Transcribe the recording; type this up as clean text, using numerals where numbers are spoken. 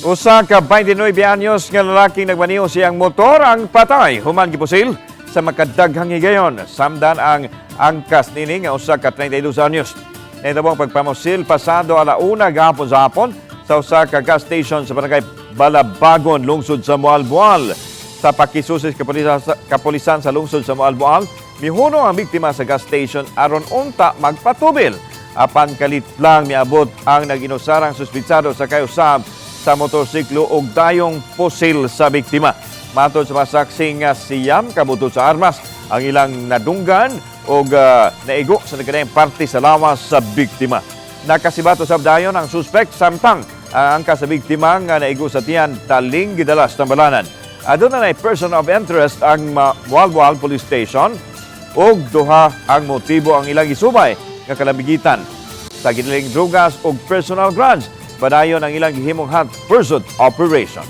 Usa ka 29 anyos nga lalaking nagmaniho siyang motor ang patay human gipusil sa makadaghang higayon. Samdan ang angkas nini nga usa ka 32 anyos. Nahitabo ang pagpamusil pasado 1:00 gahapon sa hapon sa usa ka gas station sa Barangay Balabagon, lungsod sa Moalboal. Sa pakisusis kapulisan sa lungsod sa Moalboal, mihunong ang biktima sa gas station aron unta magpatubil. Apan kalit lang miabot ang nag-inusarang suspitsado sakay usab sa motorsiklo og dayong pusil sa biktima. Matod sa mga saksi nga 9 ka buto sa armas ang ilang nadunggan og naigo sa nagkadaiyang parte sa lawas sa biktima. Nakasibato sa dayon ang suspek samtang ang angkas sa biktima nga naigo sa tiyan taling gidala sa tambalanan. Aduna na person of interest ang Moalboal Police Station ug duha ang motibo ang ilang gisubay nga kalamigitan sa giniling drugas ug personal grudge. Padayon ang ilang gihimong hot pursuit operation.